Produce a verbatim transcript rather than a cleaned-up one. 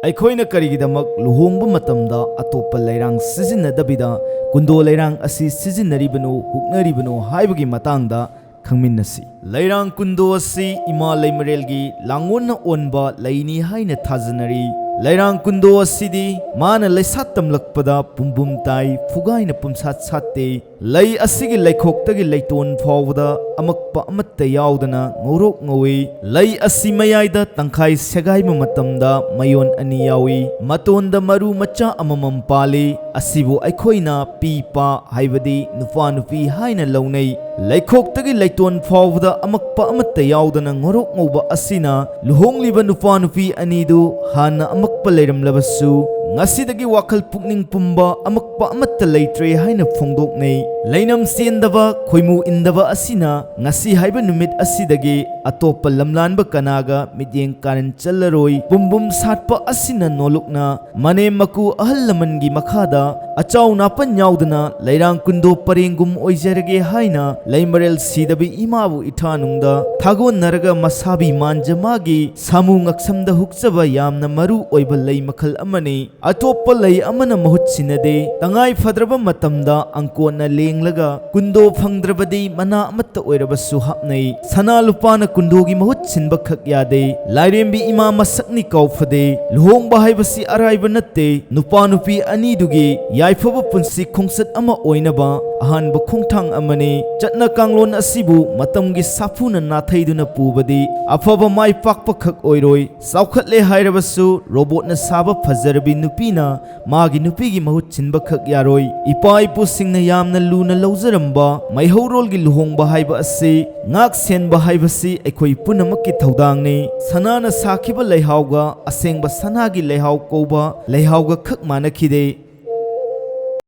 ꯑꯩꯈꯣꯏꯅ ꯀꯔꯤꯒꯤꯗꯃꯛ ꯂꯨꯍꯣꯡꯕ ꯃꯇꯝꯗ ꯑꯇꯣꯞꯄ ꯂꯩꯔꯥꯡ ꯁꯤꯖꯤꯟꯅꯗꯕꯤꯗ ꯀꯨꯟꯗꯣ ꯂꯩꯔꯥꯡ ꯑꯁꯤ ꯁꯤꯖꯤꯟꯅꯔꯤꯕꯅꯣ, ꯍꯨꯛꯅꯔꯤꯕꯅꯣ ꯍꯥꯏꯕꯒꯤ ꯃꯇꯥꯡꯗ ꯈꯪꯃꯤꯟꯅꯁꯤ꯫ ꯂꯩꯔꯥꯡ ꯀꯨꯟꯗꯣ ꯑꯁꯤ ꯏꯃꯥ ꯂꯩꯃꯔꯦꯜꯒꯤ ꯂꯥꯡꯑꯣꯟꯅ ꯑꯣꯟꯕ ꯂꯩꯅꯤ ꯍꯥꯏꯅ ꯊꯥꯖꯅꯔꯤ꯫ ꯂꯩꯔꯥꯡ ꯀꯨꯟꯗꯣ ꯑꯁꯤꯗꯤ ꯃꯥꯅ ꯂꯩꯁꯥ ꯇꯝꯂꯛꯄꯗ ꯄꯨꯝꯕꯨꯝ ꯇꯥꯏ, ꯐꯨꯒꯥꯏꯅ ꯄꯨꯝꯁꯥꯠ ꯁꯥꯠꯇꯦ꯫ ꯂꯩ ꯑꯁꯤꯒꯤ ꯂꯩꯈꯣꯛꯇꯒꯤ ꯂꯩꯇꯣꯟ ꯐꯥꯎꯕꯗ ꯑꯃꯛꯄ ꯑꯃꯠꯇ ꯌꯥꯎꯗꯅ ꯉꯧꯔꯣꯛ ꯉꯧꯏ꯫ ꯂꯩ ꯑꯁꯤ ꯃꯌꯥꯏꯗ ꯇꯪꯈꯥꯏ ꯁꯦꯒꯥꯏꯕ ꯃꯇꯝꯗ ꯃꯌꯣꯟ ꯑꯅꯤ ꯌꯥꯎꯏ꯫ ꯃꯇꯣꯟꯗ ꯃꯔꯨ ꯃꯆꯥ ꯑꯃꯃꯝ ꯄꯥꯜꯂꯤ꯫ ꯑꯁꯤꯕꯨ ꯑꯩꯈꯣꯏꯅ ꯄꯤ ꯄꯥ ꯍꯥꯏꯕꯗꯤ ꯅꯨꯄꯥ ꯅꯨꯄꯤ ꯍꯥꯏꯅ ꯂꯧꯅꯩ꯫ ꯂꯩꯈꯣꯛꯇꯒꯤ ꯂꯩꯇꯣꯟ ꯐꯥꯎꯕꯗ ꯑꯃꯛꯄ ꯑꯃꯠꯇ ꯌꯥꯎꯗꯅ ꯉꯧꯔꯣꯛ ꯉꯧꯕ ꯑꯁꯤꯅ ꯂꯨꯍꯣꯡꯂꯤꯕ ꯅꯨꯄꯥ ꯅꯨꯄꯤ ꯑꯅꯤꯗꯨ ꯍꯥꯟꯅ ꯑꯃꯛꯄ ꯂꯩꯔꯝꯂꯕꯁꯨ ꯉꯁꯤꯗꯒꯤ ꯋꯥꯈꯜ ꯄꯨꯛꯅꯤꯡ ꯄꯨꯝꯕ ꯑꯃꯛꯄ ꯑꯃꯠꯇ ꯂꯩꯇ꯭ꯔꯦ ꯍꯥꯏꯅ ꯐꯣꯡꯗꯣꯛꯅꯩ꯫ ꯂꯩꯅꯝ ꯆꯦꯟꯗꯕ, ꯈꯣꯏꯃꯨ ꯏꯟꯗꯕ ꯑꯁꯤꯅ ꯉꯁꯤ ꯍꯥꯏꯕ ꯅꯨꯃꯤꯠ ꯑꯁꯤꯗꯒꯤ ꯑꯇꯣꯞꯄ ꯂꯝꯂꯥꯟꯕ ꯀꯅꯥꯒ ꯃꯤꯠꯌꯦꯡ ꯀꯥꯔꯟ ꯆꯜꯂꯔꯣꯏ꯫ ꯄꯨꯝꯕꯨꯝ ꯁꯥꯠꯄ ꯑꯁꯤꯅ ꯅꯣꯂꯨꯛꯅ ꯃꯅꯦꯝ ꯃꯀꯨ ꯑꯍꯜ ꯂꯃꯟꯒꯤ ꯃꯈꯥꯗ ꯑꯆꯥꯎ ꯅꯥꯄꯟ ꯌꯥꯎꯗꯅ ꯂꯩꯔꯥꯡ ꯀꯨꯟꯗꯣ ꯄꯔꯦꯡꯒꯨꯝ ꯑꯣꯏꯖꯔꯒꯦ ꯍꯥꯏꯅ ꯂꯩꯃꯔꯦꯜ ꯁꯤꯗꯕꯤ ꯏꯃꯥꯕꯨ ꯏꯊꯥꯅꯨꯡꯗ ꯊꯥꯒꯣꯟꯅꯔꯒ ꯃꯁꯥꯕꯤ ꯃꯥꯟꯖ ꯃꯥꯒꯤ ꯁꯥꯃꯨ ꯉꯛꯁꯝꯗ ꯍꯨꯛꯆꯕ ꯌꯥꯝꯅ ꯃꯔꯨ ꯑꯣꯏꯕ ꯂꯩ ꯃꯈꯜ ꯑꯃꯅꯤ꯫ ꯑꯇꯣꯞꯄ ꯂꯩ ꯑꯃꯅ ꯃꯍꯨꯠ ꯁꯤꯟꯅꯗꯦ꯫ ꯇꯉꯥꯏ ꯐꯗ꯭ꯔꯕ ꯃꯇꯝꯗ ꯑꯪꯀꯣꯠꯅ ꯂꯦꯡꯂꯒ ꯀꯨꯟꯗꯣ ꯐꯪꯗ꯭ꯔꯕꯗꯤ ꯃꯅꯥ ꯑꯃꯠꯇ ꯑꯣꯏꯔꯕꯁꯨ ꯍꯥꯞꯅꯩ꯫ ꯁꯅꯥ ꯂꯨꯄꯥꯅ ꯀꯨꯟꯗꯣꯒꯤ ꯃꯍꯨꯠ ꯁꯤꯟꯕ ꯈꯛ ꯌꯥꯗꯦ꯫ ꯂꯥꯏꯔꯦꯝꯕꯤ ꯏꯃꯥ ꯃꯁꯛꯅꯤ ꯀꯥꯎꯐꯗꯦ꯫ ꯂꯨꯍꯣꯡꯕ ꯍꯥꯏꯕꯁꯤ ꯑꯔꯥꯏꯕ ꯅꯠꯇꯦ꯫ ꯅꯨꯄꯥ ꯅꯨꯄꯤ ꯑꯅꯤꯗꯨꯒꯤ ꯌꯥꯏꯐꯕ ꯄꯨꯟꯁꯤ ꯈꯣꯡꯆꯠ ꯑꯃ ꯑꯣꯏꯅꯕ ꯑꯍꯥꯟꯕ ꯈꯣꯡꯊꯥꯡ ꯑꯃꯅꯤ꯫ ꯆꯠꯅ ꯀꯥꯡꯂꯣꯟ ꯑꯁꯤꯕꯨ ꯃꯇꯝꯒꯤ ꯁꯥꯐꯨꯅ ꯅꯥꯊꯩꯗꯨꯅ ꯄꯨꯕꯗꯤ ꯑꯐꯕ ꯃꯥꯏ ꯄꯥꯛꯄ ꯈꯛ ꯑꯣꯏꯔꯣꯏ꯫ ꯆꯥꯎꯈꯠꯂꯦ ꯍꯥꯏꯔꯕꯁꯨ ꯔꯣꯕꯣꯠꯅ ꯁꯥꯕ ꯐꯖꯔꯕꯤ ꯅꯨꯄꯤꯅ ꯃꯥꯒꯤ ꯅꯨꯄꯤꯒꯤ ꯃꯍꯨꯠ ꯁꯤꯟꯕ ꯈꯛ ꯌꯥꯔꯣꯏ꯫ ꯏꯄꯥ ꯏꯄꯨꯁꯤꯡꯅ ꯌꯥꯝꯅ ꯂꯨꯅ ꯂꯧꯖꯔꯝꯕ ꯃꯩꯍꯧꯔꯣꯜꯒꯤ ꯂꯨꯍꯣꯡꯕ ꯍꯥꯏꯕ ꯑꯁꯤ ꯉꯥꯛ ꯁꯦꯟꯕ ꯍꯥꯏꯕꯁꯤ ꯑꯩꯈꯣꯏ ꯄꯨꯝꯅꯃꯛꯀꯤ ꯊꯧꯗꯥꯡꯅꯤ꯫ ꯁꯅꯥꯅ ꯁꯥꯈꯤꯕ ꯂꯩꯍꯥꯎꯒ ꯑꯁꯦꯡꯕ ꯁꯅꯥꯒꯤ ꯂꯩꯍꯥꯎ ꯀꯧꯕ ꯂꯩꯍꯥꯎꯒ ꯈꯛ ꯃꯥꯟꯅꯈꯤꯗꯦ꯫